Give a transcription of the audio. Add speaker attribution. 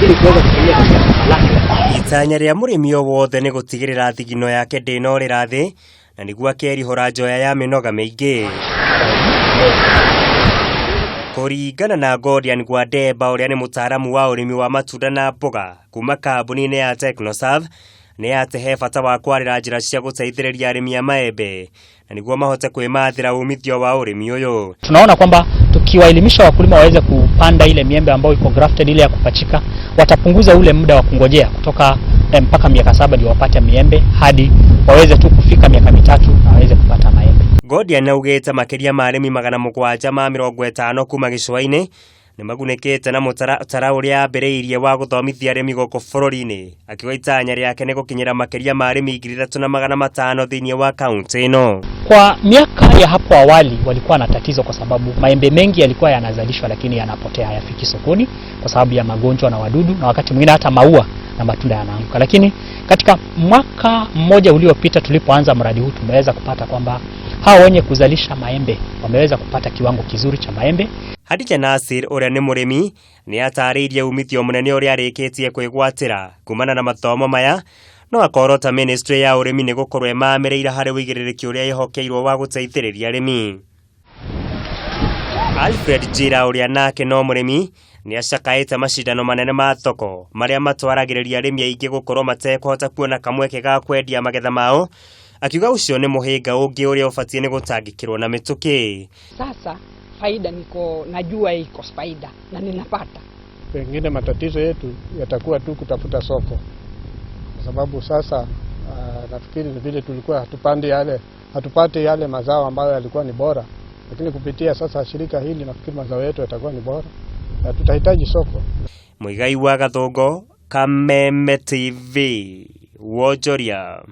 Speaker 1: Ili kuweza kutumia katika shamba lake.
Speaker 2: Itanya rĩa mũrĩmi o wothe nĩ gũtigĩrĩra thigino yake ndĩnorĩra thĩ na nĩguo akerihũra njoya ya mĩnoga mĩingĩ. Kũringana na Godian Gwadeba ũrĩa nĩ mũtaaramu wa ũrĩmi wa matunda na mboga kuma kambuni-inĩ ya Technoserve nĩ atĩ he bata wa kwarĩra njĩra cia gũteithĩrĩria arĩmi a maembe na nĩguo mahote kwĩmathĩra umithio wa ũrĩmi ũyũ.
Speaker 3: Tunaona kwamba tukiwaelimisha wakulima waweze kupanda ile miembe ambayo iko grafted, ile ya kupachika, watapunguza ule muda wa kungojea kutoka mpaka miaka 7 ndio wapate miembe hadi waweze tu kufika miaka 3 na waweze kupata maembe.
Speaker 2: Godian augĩte makĩria ma arĩmi 750 kuma gĩcũa-inĩ nĩ magunĩkĩte na mũtaratara ũrĩa ambĩrĩirie wa gũthomithia arĩmi gũkũ bũrũri-inĩ, akiuga itanya rĩake nĩ gũkinyĩra makĩria ma arĩmi 3500 thĩinĩ wa kaunti ĩno.
Speaker 3: Kwa miaka ya hapo awali walikuwa na tatizo kwa sababu maembe mengi yalikuwa yanazalishwa lakini yanapotea, hayafiki sokoni kwa sababu ya magonjwa na wadudu, na wakati mwingine hata maua na matunda yanaanguka. Lakini katika mwaka mmoja uliopita tulipoanza mradi huu, tumeweza kupata kwamba hawa wenye kuzalisha maembe wameweza kupata kiwango kizuri cha maembe.
Speaker 2: Hadija Nasir ũrĩa nĩ mũrĩmi nĩ atarĩirie umithio mũnene ũrĩa arĩkĩtie kwĩgwatĩra kumana na mathomo maya, no akorota ministry ya ũrĩmi nĩ gũkorwo ĩmamĩrĩire harĩ ũigĩrĩrĩki ũrĩa ĩhokeirwo wa gũteithĩrĩria arĩmi. Alfred Njira ũrĩa nake no mũrĩmi nĩ acakaĩte macindano manene ma thoko marĩa matwaragĩrĩria arĩmi aingĩ gũkorwo matekũhota kuona kamweke ga kwendia magetha mao, akiuga ũcio nĩ mũhĩnga ũngĩ ũrĩa ũbatiĩ nĩ gũtangĩkĩrwo na mĩtũkĩ.
Speaker 4: Sasa faida niko najua iko faida na ninapata.
Speaker 5: Pengine matatizo yetu yatakuwa tu kutafuta soko, kwa sababu sasa nafikiri ni vile tulikuwa hatupandi yale, hatupati yale mazao ambayo yalikuwa ni bora, lakini kupitia sasa shirika hili nafikiri mazao yetu yatakuwa ni bora na tutahitaji soko.
Speaker 2: Muigai wa Gathongo, Kameme TV, Wonjoria.